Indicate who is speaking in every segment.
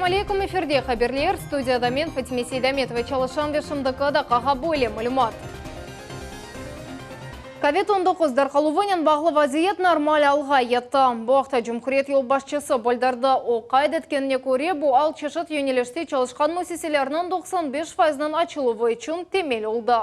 Speaker 1: Selâm aleyküm, efirde haberler, studiyada men Fatime Seydametova çalışam ve şimdiki daqqağa böyle malümat. Kovid 19 darqaluvınen bağlı vaziyet normal alğa yetti. Bu aqta cumhuriyet yolbaşçısı bildirdi. O qayd etkenine köre, bu al çeşit yönelişte çalışqan müessiselerniñ 95 faiziniñ açıluvı içün temel oldı.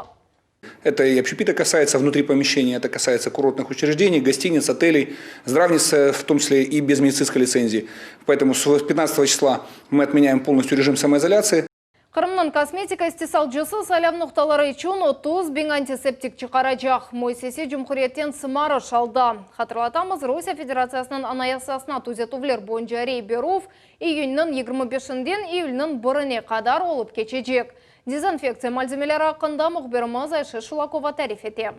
Speaker 2: Это и общепита касается внутри помещения, это касается курортных учреждений, гостиниц, отелей, здравниц, в том числе и без медицинской лицензии. Поэтому с 15 числа мы отменяем полностью режим самоизоляции.
Speaker 1: Qırımnıñ kosmetika istisalcısı saylav noqtaları içün 30 biñ antiseptik çıqaracaq. Müessise cumhuriyetten sımarış aldı. Hatırlatamız, Rusiye Federatsiyasınıñ Anayasasına tüzetüvler boyunca rey berüv iyünniñ 25-inden iyülniñ birine qadar olıp keçecek. Dezinfektsiya malzemeleri aqqında mühbirimiz Ayşe Şulakova tarif ete.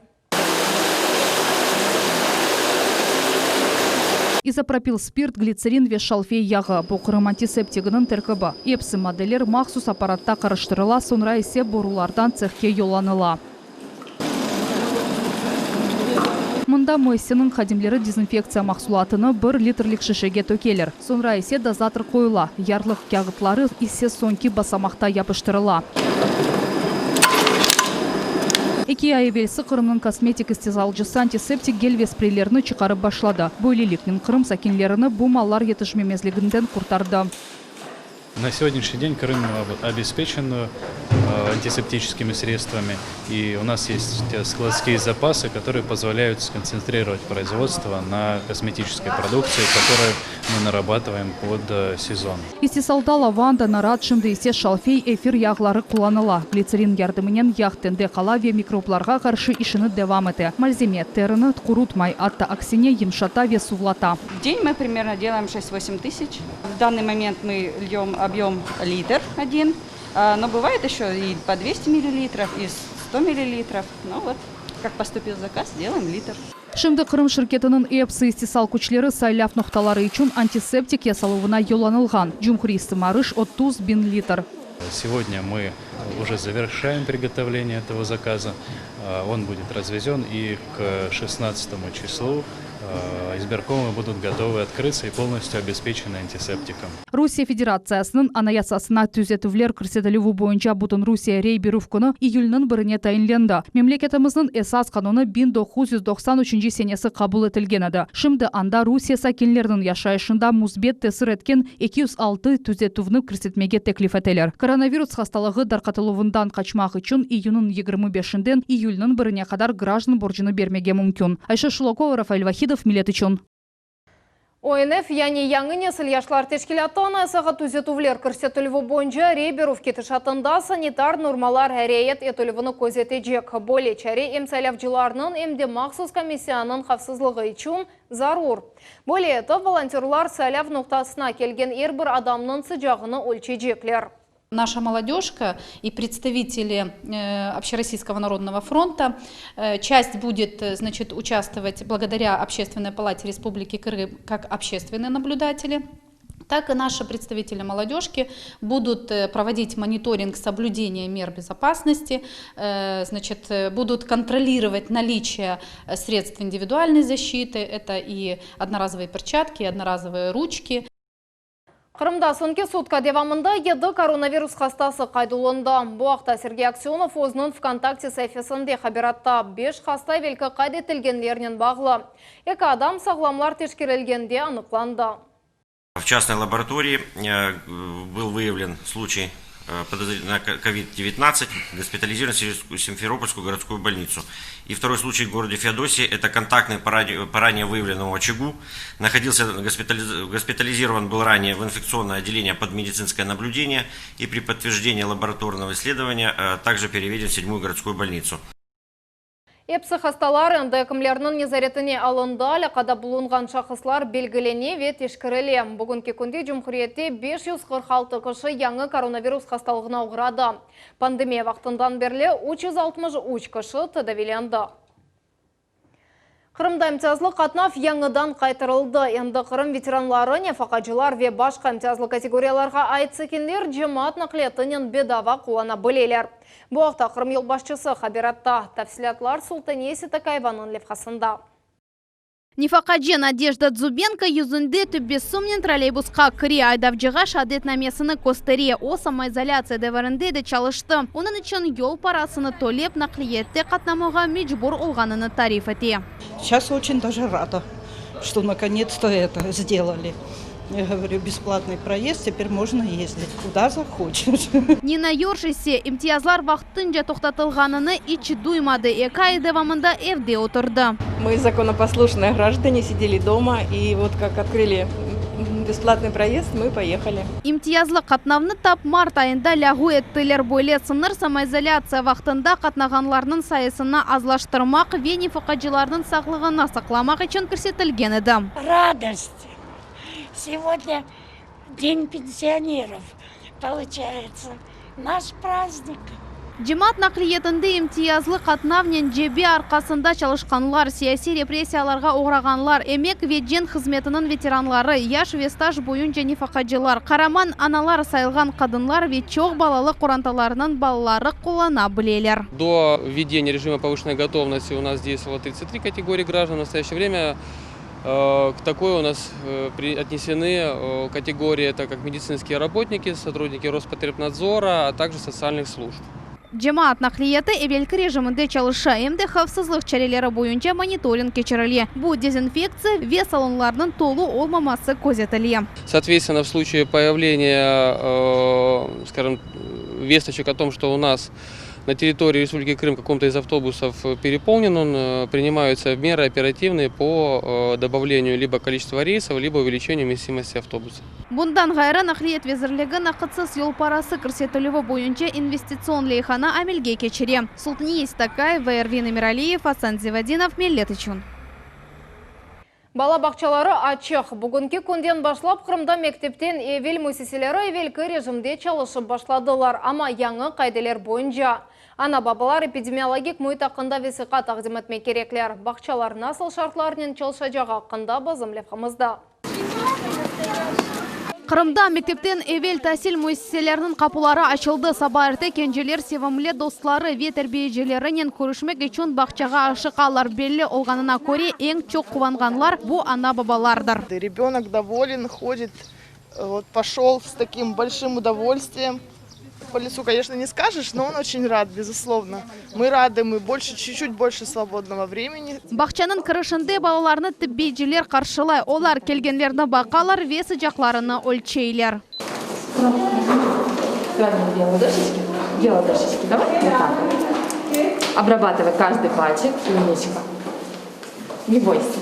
Speaker 3: İzopropil spirt, glitserin ve şalfey yağı, bu Qırım antiseptiginiñ terkibi. Episi maddeler mahsus apparatta qarıştırıla, soñra ise borulardan tsehke yollanıla. Mında müessiseniñ hadimleri dezinfektsiya mahsulatını bir litrlik şişege tökeler, soñra ise dozator qoyula, yarlıq kâğıtları ise soñki basamaqta yapıştırıla. Eki ay evelsi Qırımnıñ kosmetik istihsalcısı antiseptik gel ve spreylerni çıqarıp başladı. Böyleliknen, Qırım sakinlerini bu mallar yetişmemezliginden qurtardı.
Speaker 4: На сегодняшний день Крым обеспечен антисептическими средствами, и у нас есть складские запасы, которые позволяют сконцентрировать производство на косметической продукции, которую мы нарабатываем под сезон.
Speaker 3: İstisalda lavanda, narat, şimdi ise şalfey efir yağları qullanıla. Glitserin yardımınen yağ tende qala ve mikroblarğa qarşı işini devam ete. Malzeme terini qurutmay, atta aksine yımşata ve suvlata.
Speaker 5: В день мы примерно делаем 6-8 тысяч. В данный момент мы льем объем литр один, но бывает еще и по 200 миллилитров, и 100 миллилитров. Ну вот, как поступил заказ, делаем литр.
Speaker 3: Şimdi Qırım şirketiniñ episi istisal küçleri saylav noqtaları içün antiseptik yasaluvına yollanılğan. Cumhuriy sımarış, 30 biñ litr.
Speaker 4: Сегодня мы уже завершаем приготовление этого заказа. Он будет развезен и к 16 числу избиркомы будут готовы открыться и полностью обеспечены антисептиком.
Speaker 3: Rusiye Federatsiyasınıñ Anayasasına tüzetüvler kirsetilüvi boyunca Bütünrusiye rey berüv künü iyülniñ birine tayinlendi. Memleketimizniñ Esas qanunı 1993 senesi qabul etilgen edi. Şimdi anda Rusiye sakinleriniñ yaşayışında müsbet tesir etken 206 tüzetüvni kirsetmege teklif eteler. Koronavirus hastalığı darqatıluvından qaçmaq içün iyünniñ 25-inden iyülniñ birine qadar grajdan borcunı bermege mümkün. Ayşe Şulakova, Rafael Vahidov, Millet içün.
Speaker 1: ONF, yani Yañı nesil yaşlar teşkilâtı Anayasağa tüzetüvler kirsetilüvi boyunca rey berüv ketişatında sanitar normalar riayet etilüvini közetecek. Böyle çare em saylavcılarnıñ, em de mahsus komissiyanıñ havfsızlığı içün zarur. Böyle etip, volontörlar saylav noqtasına kelgen er bir adamnıñ sıcağını ölçecekler.
Speaker 6: Наша молодежка и представители Общероссийского народного фронта, часть будет, значит, участвовать благодаря Общественной палате Республики Крым как общественные наблюдатели, так и наши представители молодежки будут проводить мониторинг соблюдения мер безопасности, значит, будут контролировать наличие средств индивидуальной защиты, это и одноразовые перчатки, и одноразовые ручки.
Speaker 1: Qırımda soñki sutka devamında 7 koronavirus hastası qayd olundı. Bu aqta Sergey Aksenov özüniñ VKontakte saifesinde haber etti. 5 hasta evelki qayd etilgenlernen bağlı. Eki adam sağlamlar teşkerilgende aniqlandı.
Speaker 7: В частной лаборатории был выявлен случай на COVID-19, госпитализирован в Симферопольскую городскую больницу. И второй случай в городе Феодосии, это контактный по ранее выявленному очагу. Находился, госпитализирован был ранее в инфекционное отделение под медицинское наблюдение и при подтверждении лабораторного исследования также переведен в седьмую городскую больницу.
Speaker 1: Episi hastalar endi ekimlerniñ nezaretine alındı, alâqada bulunğan şahıslar belgilene ve teşkerile. Bugünki künde cumhuriyette 546 kişi yañı koronavirus hastalığına oğradı. Pandemiya vaqtından berli 363 kişi tedaviylendi. Qırımda imtiyazlı qatnav yañıdan qaytarıldı. Endi Qırım veteranları, nefaqacılar ve başqa imtiyazlı kategoriyalarğa ait sakinler cemaat naqliyatınen bedava qullana bileler. Bu aqta Qırım yolbaşçısı haber etti. Tafsilâtlar Sultaniye Sitakayevanıñ levhasında.
Speaker 8: Nefaqacı Nadejda Dzubenko yüzünde tebessümnen trolleybusqa kire, aydavcığa şeadetnamesini köstere. O, samoizolâtsiya devirinde de çalıştı, onıñ içün yol parasını tölep, naqliyette qatnamağa mecbur olğanını tarif ete.
Speaker 9: Сейчас очень даже рада, что наконец-то это сделали. Я говорю, бесплатный проезд, теперь можно ездить куда захочешь.
Speaker 8: Nina Yorş ise imtiyazlar vaqtınca toqtatılğanını iç duymadı, eki ay devamında evde oturdı.
Speaker 10: Мы законопослушные граждане, сидели дома, и вот как открыли бесплатный проезд, мы поехали.
Speaker 8: İmtiyazlı qatnavnı tap mart ayında lâğu ettiler. Böyle sıñır samoizolâtsiya vaqtında qatnağanlarnıñ sayısını azlaştırmaq ve nefaqacılarnıñ sağlığını saqlamaq içün kirsetilgen edi.
Speaker 11: Радость. Сегодня День пенсионеров, получается, наш праздник.
Speaker 8: Cemaat naqliyetinde imtiyazlı qatnavnen cebe arqasında çalışqanlar, siyasiy repressiyalarğa oğrağanlar, emek ve cenk hızmetiniñ veteranları, yaş ve staj boyunca nefaqacılar, qaraman analar sayılğan qadınlar ve çoq balalı qorantalarnıñ balaları qullana bileler.
Speaker 12: До введения режима повышенной готовности у нас действовало 33 категории граждан. В настоящее время к такой у нас отнесены категории, это как медицинские работники, сотрудники Роспотребнадзора, а также социальных служб.
Speaker 8: Cemaat naqliyeti evelki rejiminde çalışa, em de havfsızlıq çareleri boyunca monitoring keçirile. Bu dezinfektsiya ve salonlarnıñ tolu olmaması közetile.
Speaker 12: Соответственно, в случае появления, скажем, весточек о том, что у нас на территории Республики Крым каком-то из автобусов переполнен, он, принимаются меры оперативные по добавлению либо количества рейсов, либо увеличению вместимости автобуса.
Speaker 8: Bundan ğayrı, Naqliyet vezirligi naqıtsız yol parası kirsetilüvi boyunca investitsion leyhanı amelge keçire. Sultaniye Stakayeva, Ervin Emiraliyev, Asan Zivadinov, Millet içün.
Speaker 1: Bala bağçaları açıq. Bugünki künden başlap Qırımda mektepten evel müessiseleri evelki rejimde çalışıp başladılar, amma yañı qaideler boyunca. Ana-babalar epidemiologik müit aqqında vesiqa taqdim etmek kerekler. Bağçalar nasıl şartlarnen çalışacağı aqqında bizim levhamızda.
Speaker 8: Qırımda mektepten evel tasil müessiseleriniñ qapuları açıldı. Saba erte kenceler sevimli dostları ve terbiyecilerinen körüşmek içün bağçağa aşıqalar. Belli olğanına köre, eñ çoq quvanğanlar bu ana-babalardır.
Speaker 13: Ребенок доволен, ходит, вот пошел с таким большим удовольствием. По лицу, конечно, не скажешь, но он очень рад, безусловно. Мы рады, мы больше, чуть-чуть больше свободного времени.
Speaker 8: Bağçanıñ kirişinde balalarnı tibbiyciler qarşılay. Olar kelgenlerni baqalar ve sıcaqlarını ölçeyler.
Speaker 14: Давай мне две ладошечки. Две ладошечки, давай. Вот так вот. Обрабатывай каждый пальчик. Умничка. Не бойся.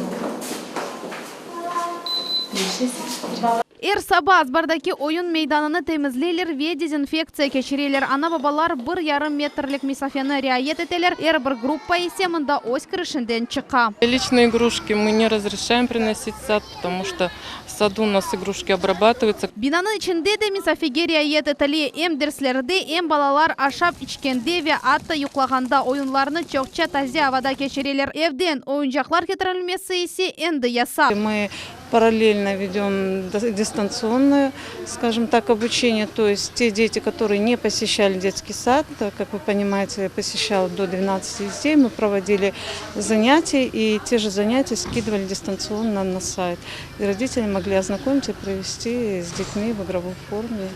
Speaker 14: Три, шесть, четыре.
Speaker 8: Er saba azbardaki oyun meydanını temizleyler ve dezinfektsiya keçireler. Ana-babalar bir yarım metrlik mesafeni riayet eteler, er bir gruppa ise mında öz kirişinden çıqa.
Speaker 15: Личные игрушки мы не разрешаем приносить в сад, потому что в саду у нас игрушки обрабатываются.
Speaker 8: Binanıñ içinde de mesafege riayet etile, em derslerde, em balalar aşap içkende ve atta yuqlağanda oyunlarnı çoqça taze avada keçireler. Evden oyuncaqlar ketirilmesi ise endi yasaq.
Speaker 16: Мы параллельно ведем дистанционное, скажем так, обучение. То есть те дети, которые не посещали детский сад, как вы понимаете, посещал до 12 детей, мы проводили занятия и те же занятия скидывали дистанционно на сайт. И родители могли ознакомиться и провести с детьми в игровой форме,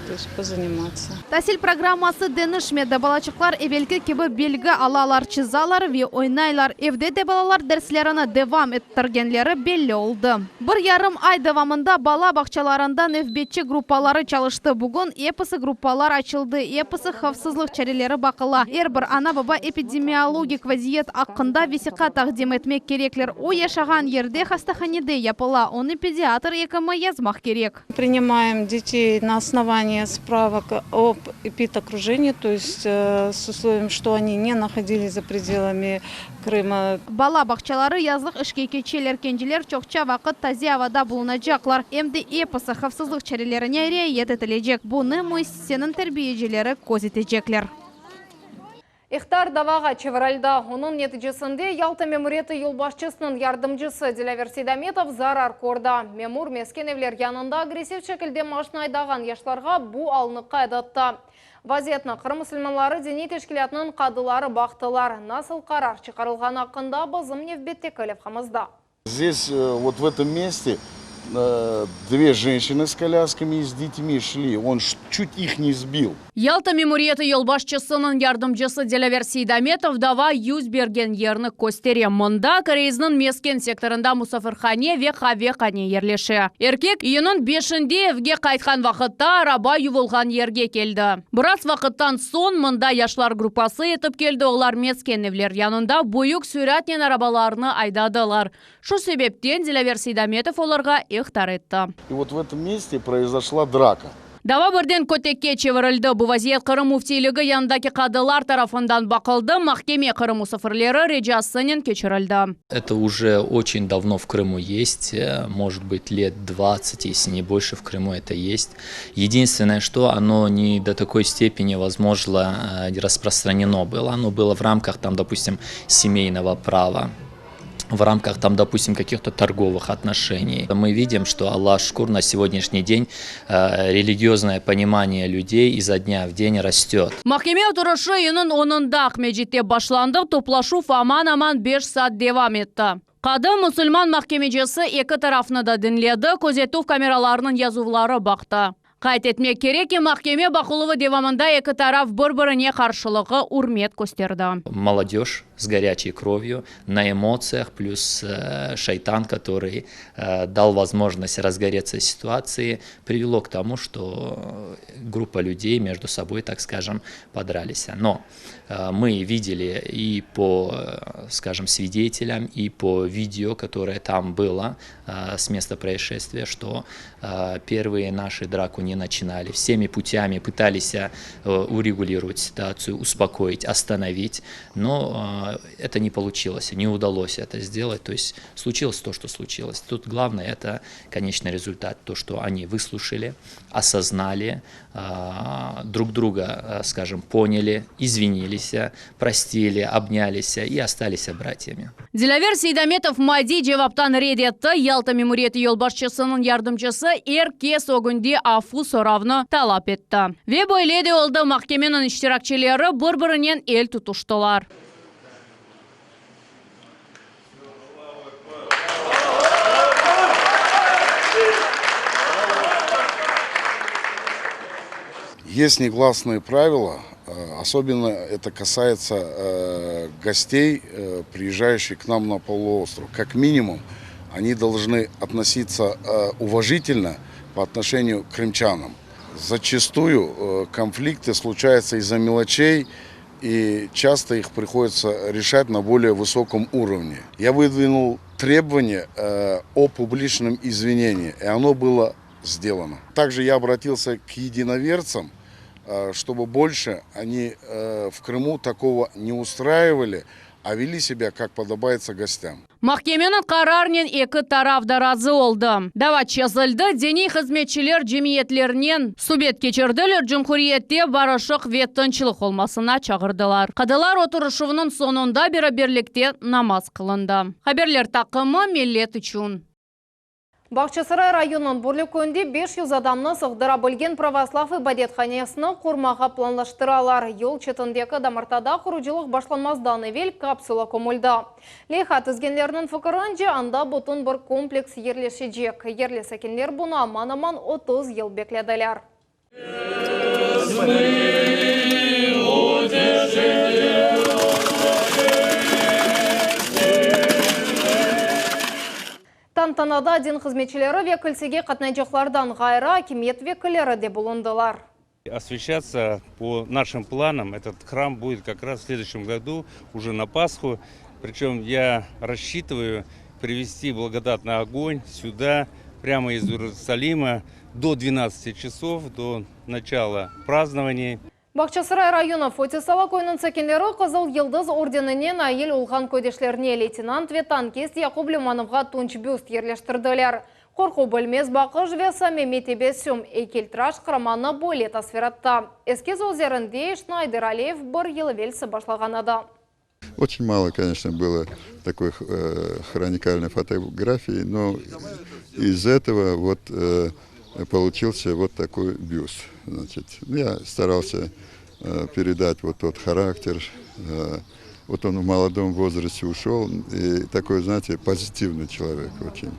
Speaker 16: то есть позаниматься.
Speaker 8: Tasil programması deñişmedi. Balaçıqlar evelki kibi belgi alalar, çızalar ve oynaylar. Evde de balalar derslerini devam ettirgenleri belli oldı. Bir yarım ay devamında bala bağçalarında nevbetçi gruppaları çalıştı. Bugün episi gruppalar açıldı, episi havfsızlıq çareleri baqıla. Er bir ana-baba epidemiologik vaziyet aqqında vesiqa taqdim etmek kerekler. O yaşağan yerde hastahanede yapıla. Onı pediatr ekimi yazmaq kerek.
Speaker 16: Принимаем детей на основании справок об эпидокружении, то есть с условием, что они не находились за пределами Крыма.
Speaker 8: Bala bağçaları yazlıq işke keçeler. Kenceler çoqça vaqıt taze avada bulunacaqlar. Em de episi havfsızlıq çarelerine riayet etilecek. Bunı müessiseniñ terbiyecileri közetecekler.
Speaker 1: İhtar davağa çevirildi. Onıñ neticesinde Yalta memuriyeti yolbaşçısınıñ yardımcısı Dilâver Seydametov zarar kördi. Memur mesken evler yanında agressiv şekilde maşina aydağan yaşlarğa bu alnı qayd etti. Vaziyetni Qırım musulmanları diniy teşkilâtınıñ qadıları baqtılar. Nasıl qarar çıqarılğanı aqqında bizim nevbetteki levhamızda.
Speaker 17: Здесь, вот в этом месте, две женщины с колясками и с детьми шли, он чуть их не сбил.
Speaker 18: Yalta memuriyeti yolbaşçısınıñ yardımcısı Dilâver Seydametov dava yüz bergen yerni köstere. Mında, Koreizniñ mesken sektorında musafirhane ve qavehane yerleşe. Erkek, iyünniñ beşinde evge qaytqan vaqıtta araba yuvulğan yerge keldi. Biraz vaqıttan soñ mında yaşlar gruppası yetip keldi, olar mesken evler yanında büyük süratnen arabalarını aydadılar. Şu sebepten Dilâver Seydametov olarğa ihtar etti.
Speaker 17: И вот в этом месте произошла драка.
Speaker 18: Dava birden kötekke çevirildi. Bu vaziyet Qırım Müftiyligi yanındaki qadılar tarafından baqıldı, mahkeme Qırım musafirleri ricasınen keçirildi.
Speaker 19: Это уже очень давно в Крыму есть, может быть, лет 20, если не больше, в Крыму это есть. Единственное, что оно не до такой степени, возможно, распространено было. Оно было в рамках, там, допустим, семейного права, в рамках, там, допустим, каких-то торговых отношений. Мы видим, что Allağa şükür на сегодняшний день э, религиозное понимание людей изо дня в день растет.
Speaker 18: Mahkeme oturışı iyünniñ onunda Aqmescitte başlandı, toplaşuv aman-aman beş saat devam etti. Qadı, musulman mahkemecisi eki tarafnı da diñledi, közetüv kameralarınıñ yazuvları baqtı. Qayd etmek kerek ki, mahkeme baqıluvı devamında eki taraf bir-birine qarşılıqlı ürmet kösterdi.
Speaker 19: Молодежь с горячей кровью, на эмоциях, плюс шайтан, который дал возможность разгореться ситуации, привело к тому, что группа людей между собой, так скажем, подрались. Но мы видели и по, скажем, свидетелям, и по видео, которое там было с места происшествия, что первые наши драку не начинали. Всеми путями пытались урегулировать ситуацию, успокоить, остановить, но это не получилось, не удалось это сделать. То есть случилось то, что случилось. Тут главное это конечный результат, то, что они выслушали, осознали, друг друга, скажем, поняли, извинились, простили, обнялись и остались братьями.
Speaker 18: Dilâver Seydametov maddiy cevaptan red etti. Yalta memuriyeti yolbaşçısınıñ yardımcısı er kes ögünde afu soravnı talap etti. Ve böyle de oldı, mahkemeniñ iştirakçileri bir-birinen el tutuştılar.
Speaker 17: Есть негласные правила, особенно это касается гостей, приезжающих к нам на полуостров. Как минимум, они должны относиться уважительно по отношению к крымчанам. Зачастую конфликты случаются из-за мелочей, и часто их приходится решать на более высоком уровне. Я выдвинул требование о публичном извинении, и оно было сделано. Также я обратился к единоверцам, чтобы больше они в Крыму такого не устраивали, а вели себя, как подобается гостям.
Speaker 18: Mahkemeniñ qararınen eki taraf da razı oldı. Dava çezildi, diniy hızmetçiler cemiyetlernen subet keçirdiler, cumhuriyette barışıq ve tınçlıq olmasına çağırdılar. Qadılar oturışuvınıñ soñunda beraberlikte namaz qılındı. Haberler taqımı Millet içün.
Speaker 1: Bağçasaray rayonınıñ Börlü köyünde 500 adamnı sığdıra bilgen pravoslav ibadethanesini qurmağa planlaştıralar. Yol çetindeki damartada qurucılıq başlanmazdan evel kapsula kömüldi. Leyha tizgenlerniñ fikirince, anda bütün bir kompleks yerleşecek. Yerli sakinler bunı aman-aman 30 yıl beklediler. Tantanada din hızmetçileri ve kilsege qatnaycaqlardan ğayrı akimiyet vekilleri de bulundılar.
Speaker 20: Освящаться по нашим планам этот храм будет как раз в следующем году, уже на Пасху. Причем я рассчитываю привести благодатный огонь сюда, прямо из Иерусалима, до 12 часов, до начала празднований.
Speaker 1: Bağçasaray rayonı Foti Sala köyüniñ sakinleri Qızıl Yıldız ordenine nail olğan köydeşlerine leytenant ve tankist Yaqub Lümanovğa tunç büst yerleştirdiler. Qorqu bilmez baqış ve samimiy tebessüm eykeltıraş qaramannı böyle tasvir etti. Eskiz üzerinde işni Ayder Aliyev bir yıl evelsi başlağan edi.
Speaker 21: Очень мало, конечно, было такой э, хроникальной фотографии, но из этого вот э, получился вот такой бюст. Значит, я старался э, передать вот тот характер, э, Вот он в молодом возрасте ушел, и такой, знаете, позитивный человек очень.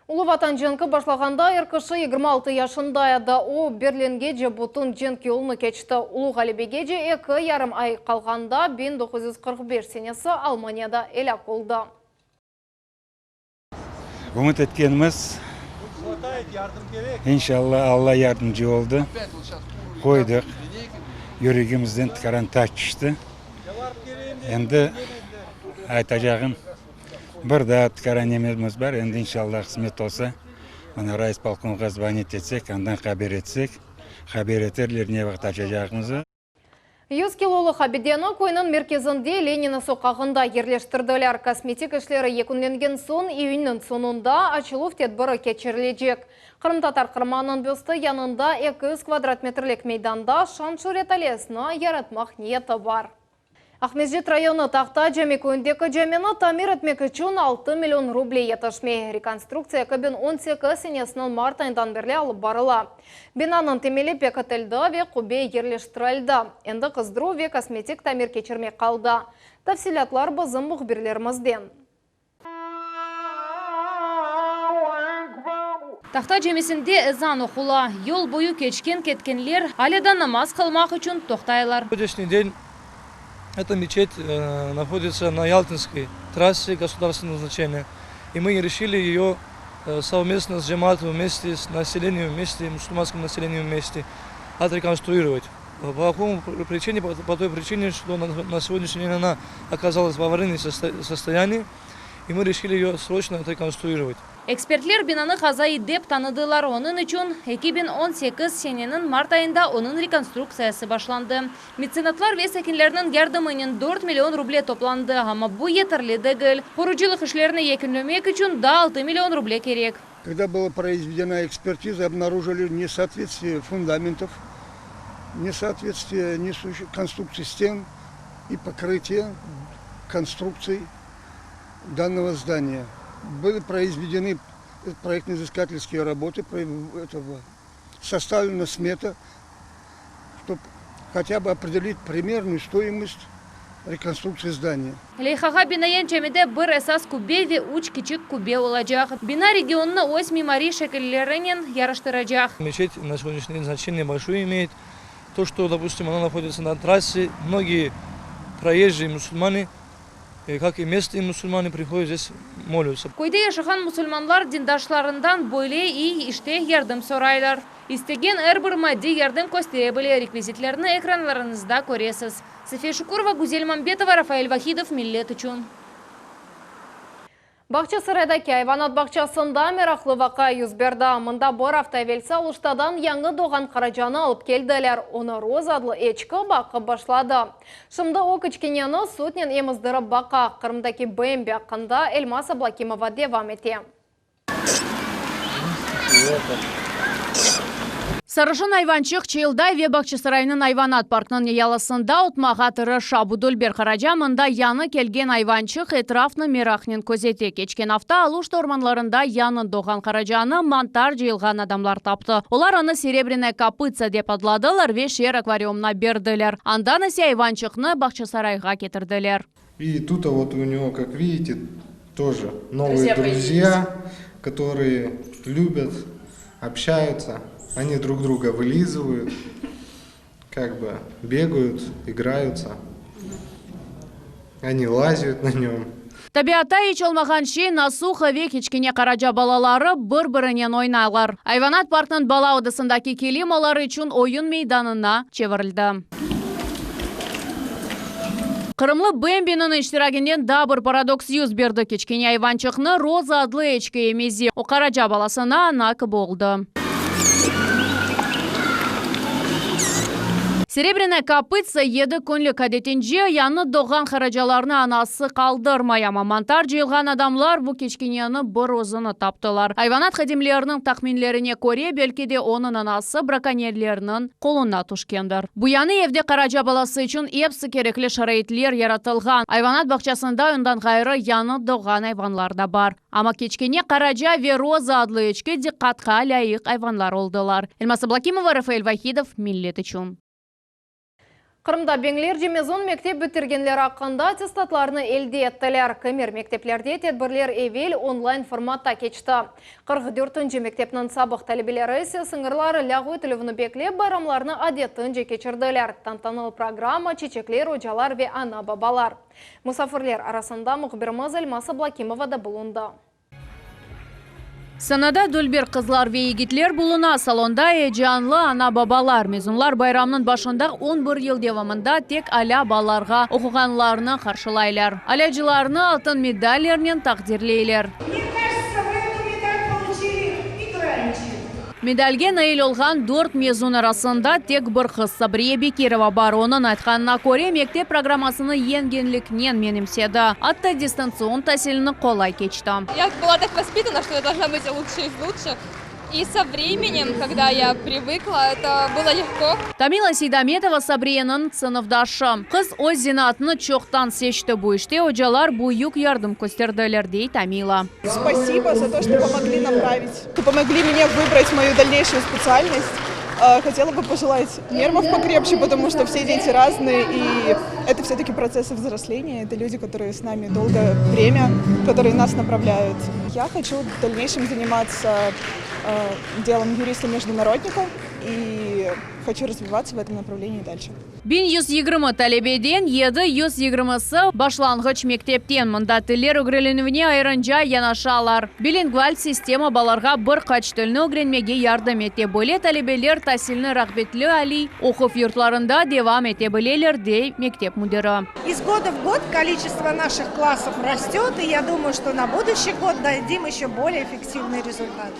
Speaker 1: Ulu Vatan cenki başlağanda er kişi 26 yaşında edi. O, Berlingece bütün cenk yolunı keçti. Ulu ğalebegece eki yarım ay qalğanda 1945 senesi Almaniyada elâk oldı.
Speaker 2: Ümüt etkenimiz, inşalla, Alla yardımcı oldı, qoydıq, yüregimizden tikaran taş tüşti. Endi aytacağım, bir daa tikaran nememiz bar, endi inşalla qısmet olsa, mına rayispolkomğa zvonit etsek, andan haber etsek, haber eterler ne vaqıt açacağımızı.
Speaker 1: 100 kilolıq abideni köyniñ merkezinde Lenina soqağında yerleştirdiler. Kosmetik işleri yekünlengen soñ, iyünniñ soñunda açıluv tedbiri keçirilecek. Qırımtatar qırmanıñ büstü yanında 200 kvadrat metrlik meydanda şan-şüret aleyasını yaratmaq niyeti bar. Aqmescit rayonı Tahta Cami köyündeki camini tamir etmek içün 6 million ruble yetişmey. Rekonstruktsiya 2018 senesiniñ mart ayından berli alıp barıla. Binanıñ temeli pekitildi ve qubbe yerleştirildi. Endi qızdıruv ve kosmetik tamir keçirmek qaldı. Tafsilâtlar bizim mühbirlerimizden.
Speaker 18: Tahta camisinde ezan oqula. Yol boyu keçken-ketkenler alâ da namaz qılmaq içün toqtaylar.
Speaker 22: Сегодняшний день эта мечеть находится на Ялтинской трассе государственного значения, и мы решили ее совместно с джемаатом, вместе с населением, вместе с мусульманским населением вместе отреконструировать. По какому причине? По той причине, что на сегодняшний день она оказалась в аварийном состоянии, и мы решили ее срочно отреконструировать.
Speaker 18: Ekspertler binanı qazaiy dep tanıdılar, onıñ içün 2018 seneniñ mart ayında onıñ rekonstruktsiyası başlandı. Metsenatlar ve sakinlerniñ yardımınen 4 million ruble toplandı, amma bu yeterli degil. Qurucılıq işlerini yekünlemek içün daa 6 million ruble kerek.
Speaker 23: Когда была произведена экспертиза, обнаружили несоответствие фундаментов, несоответствие несущих конструкций стен и покрытия конструкций данного здания. Были произведены проектно-изыскательские работы, этого, составлена смета, чтобы хотя бы определить примерную стоимость реконструкции здания.
Speaker 18: Leyhağa binaen camide bir esas qubbe ve üç kiçik qubbe olacaq. Bina regionnı öz mimariy şekillerinen yaraştıracaq.
Speaker 22: Мечеть на сегодняшний день значение большое имеет. То, что, допустим, она находится на трассе, многие проезжие мусульмане, как и местные мусульмане, приходят здесь, молятся.
Speaker 18: Köyde yaşağan musulmanlar dindaşlarından böyle iyi işte yardım soraylar. İstegen er bir maddiy yardım köstere bile rekvizitlerni ekranlarıñızda köresiz. Safiye Şukurova, Güzel Mambetova, Rafael Vahidov, Millet içün.
Speaker 1: Bağçasaraydaki ayvanat bağçasında meraqlı vaqia yüz berdi. Mında bir afta evelsi Aluştadan yañı doğğan qaracanı alıp keldiler. Onı Roza adlı eçki baqıp başladı. Şimdi o kiçkeneni sütnen emizdirip baqa. Qırımdaki Bembi aqqında Elmaz Ablâkimova devam ete.
Speaker 18: Sarışın ayvançıq çıyılday ve Bağçasaraynıñ ayvanat parkınıñ yalısında otmağa tırışa. Bu dülber qaraca mında yañı kelgen ayvançıq etrafnı meraqnen közete. Keçken afta Aluşta ormanlarında yañı doğğan qaracanı mantar cıyılğan adamlar taptı. Olar onı Serebrânaya kopıtsa dep adladılar ve şeer akvariumına berdiler. Andan ise ayvançıqnı Bağçasarayğa ketirdiler.
Speaker 24: И тут вот у него, как видите, тоже новые друзья, друзья, которые любят, общаются, они друг друга вылизывают, как бы бегают, играются, они лазят на нем.
Speaker 18: Tabiatta iç olmağan şey Nasuha ve kiçkene qaraca balaları bir-birinen oynaylar. Ayvanat parkınıñ bala odasındaki kilim olar içün oyun meydanına çevirildi. Qırımlı Bembiniñ iştiraginen daa bir paradoks yüz berdi. Kiçkene ayvançıqnı Roza adlı eçki emize. O qaraca balasına ana kibi oldı. Serebrânaya kopıtsa yedi künlük adetince yañı doğğan qaracalarnı anası qaldırmay, amma mantar cıyılğan adamlar bu kiçkeneni bir özüni taptılar. Ayvanat hadimleriniñ tahminlerine köre, belki de onıñ anası brakonyerlerniñ qoluna tüşkendir. Bu yañı evde qaraca balası içün episi kerekli şaraitler yaratılğan. Ayvanat bağçasında ondan ğayrı yañı doğğan ayvanlar da bar. Amma kiçkene qaraca ve Roza adlı eçki diqqatqa lâyıq ayvanlar oldılar. Elmaz Ablâkimova, Rafael Vahidov, Millet içün.
Speaker 1: Qırımda biñlerce mezun mektep bitirgenleri aqqında attestatlarnı elde ettiler. Kimer mekteplerde tedbirler evel onlayn formatta keçti. 44-nci mektepniñ sabıq talebeleri ise sıñırlar lâğu etilüvini beklep, bayramlarnı adetince keçirdiler, tantanalı programma, çiçekler, ocalar ve ana-babalar. Musafirler arasında mühbirimiz Elmaz Ablâkimova da bulundı.
Speaker 18: Sanada dülber qızlar ve yigitler buluna, salonda eyecanlı ana-babalar. Mezunlar bayramnıñ başında on bir yıl devamında tek alâ ballarğa oquğanlarnı qarşılaylar. Alâcılarnı altın medallernen taqdirleyler. Medalge nail olğan dört mezun arasında tek bir qız, Sabriye Bekirova bar. Onıñ aytqanına köre, mektep programmasını yengenliknen menimsedi, atta distantsion tasilini qolay keçti.
Speaker 3: Ya была так воспитана, что я должна быть лучшей из лучших. И со временем, когда я привыкла, это было легко.
Speaker 18: Tamila Seydametova Sabriyeniñ sınıfdaşı. Qız öz zenaatını çoqtan seçti, bu işte ocalar büyük yardım kösterdiler, dey Tamila.
Speaker 13: Spasibo za to, çto pomogli naprawit, pomogli mne vıbrat moyu dalneyşuyu spetsialnost. Hotela bı pojelat nervov pokrepçe, potomu çto vse deti raznıye i eto vse-taki protsessy vzrosleniya, eto lüdi, kotorıye s nami dolgoe vremya, kotorıye nas naprawlyayut. Ya hoçu v dalneyşem zanimatsya delom yurista-mejdunarodnika i hoçu razvivatsya v etom naprawlenii dalşe.
Speaker 18: 1120 talebeden 720-si başlanğıç mektepten. Mında tiller ögrenilüvine ayrınca yanaşalar. Bilingval sistema balalarğa bir qaç tilni ögrenmege yardım ete. Böyle talebeler tasilni rağbetli aliy oquv yurtlarında devam ete bileler, dey mektep müdiri.
Speaker 4: İz goda v god koliçestvo naşih klassov rastet, i ya dumayu, çto na buduşçiy god dadim eşçe bolее effektivnyy rezultat.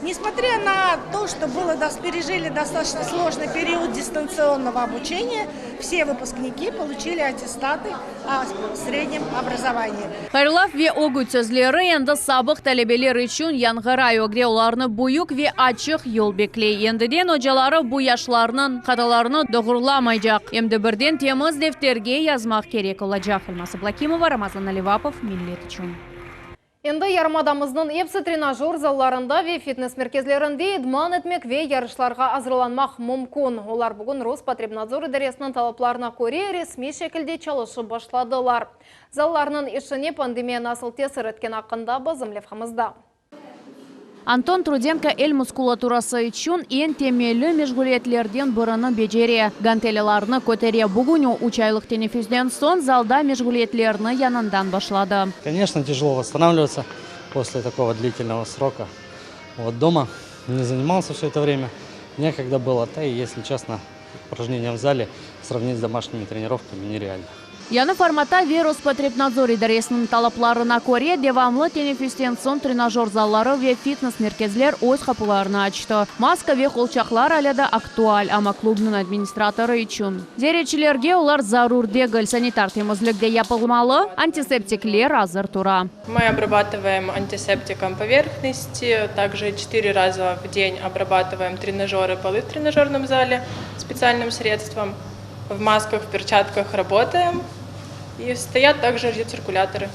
Speaker 4: Nesmotrya na to, çto bylo perejili dostatoçno slojnyy period distansionnogo obuçeniya, vse vıpuskniki poluçili attestatı o srednem obrazovaniyi.
Speaker 18: Hayırlav ve ögüt sözleri endi sabıq talebeler içün yañğıray, ögde olarnı büyük ve açıq yol bekley. Endiden ocaları bu yaşlarnıñ hatalarını doğrulamaycaq, em de birden temiz defterge yazmaq kerek olacaq. Elmaz Ablâkimova, Ramazan Alivapov, Millet içün.
Speaker 1: Endi yarımadamıznıñ epsi trenajör zallarında ve fitnes merkezlerinde idman etmek ve yarışlarğa azırlanmaq mümkün. Olar bugün Rospotrebnadzor idaresiniñ talaplarına köre resmiy şekilde çalışıp başladılar. Zallarnıñ işine pandemiya nasıl tesir etkeni aqqında bizim levhamızda.
Speaker 18: Anton Trudenko el muskulaturası içün eñ temelli meşğuliyetlerden birini becere, gantelilarnı kötere. Bugün o, üç aylıq teneffüsten soñ zalda meşğuliyetlerini yañından başladı.
Speaker 5: Конечно, тяжело восстанавливаться после такого длительного срока. Вот дома не занимался все это время, некогда было, да и, если честно, упражнения в зале сравнить с домашними тренировками нереально.
Speaker 18: Yañı formatta ve Rospotrebnadzor idaresiniñ talaplarına köre, devamlı teneffüsten soñ trenajör zalları ve fitnes merkezler öz qapularını açtı. Maska ve qolçaqlar alâ da aktual, amma klubnıñ administratorı içün ziyaretçilerge olar zarur degil, sanitar temizlik de yapılmalı, antiseptikler azır tura.
Speaker 15: Мы обрабатываем антисептиком поверхности, также четыре раза в день обрабатываем тренажеры, полы в тренажерном зале специальным средством. В масках, в перчатках работаем. И стоят также рециркуляторы.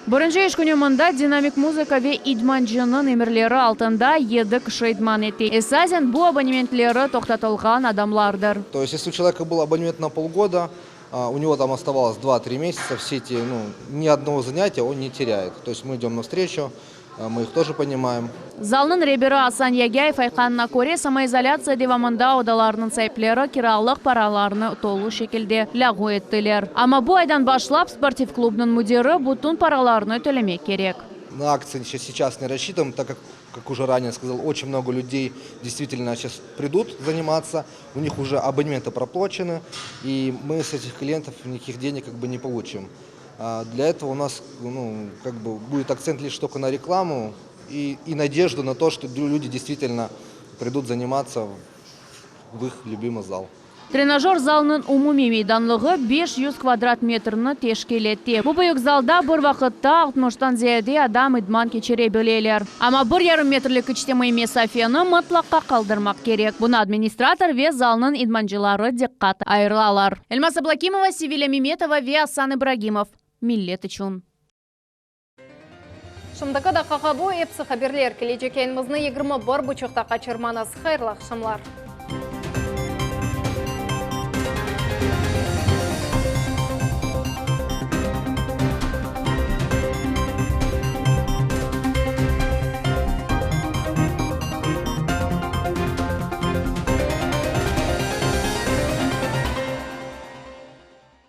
Speaker 18: Birinci iş künü mında dinamik muzıka ve idmancınıñ emirleri altında yedi kişi idman ete. Esasen bu abonementleri toqtatılğan adamlardır.
Speaker 6: То есть, если у человека был абонемент на полгода, у него там оставалось два-три месяца, все эти, ну, ни одного занятия он не теряет. То есть мы идем навстречу, мы их тоже понимаем.
Speaker 18: Zalnıñ reberi Asan Yagâyev aytqanına köre, samoizolâtsiya devamında odalarnıñ saipleri kiralıq paralarını tolu şekilde lâğu ettiler. Amma bu aydan başlap sportiv klubnıñ müdiri bütün paralarnı tölemek kerek.
Speaker 6: На акции сейчас не рассчитываем, так как, как уже ранее сказал, очень много людей действительно сейчас придут заниматься, у них уже абонементы проплачены, и мы с этих клиентов никаких денег как бы не получим. Для этого у нас, ну, как бы будет акцент лишь только на рекламу и, и надежду на то, что люди действительно придут заниматься в их любимый зал.
Speaker 18: Trenajör zalınıñ umumiy meydanlığı 500 kvadrat metrni teşkil etti. Bu büyük zalda bir vaqıtta altmıştan ziyade adam idman keçire bileler. Amma bir yarım metrlik içtimaiy mesafeni mıtlaqa qaldırmaq kerek. Bunı administrator ve zalnıñ idmancıları diqqat ayıralar. Elmaz Ablâkimova, Sevilâ Memetova ve Asan İbragimov. Millet içün.
Speaker 1: Şimdiki daqqağa bu episi haberler. Kelecek yayınımıznı 21 buçuqta qaçırmañız. Hayırlı aqşamlar.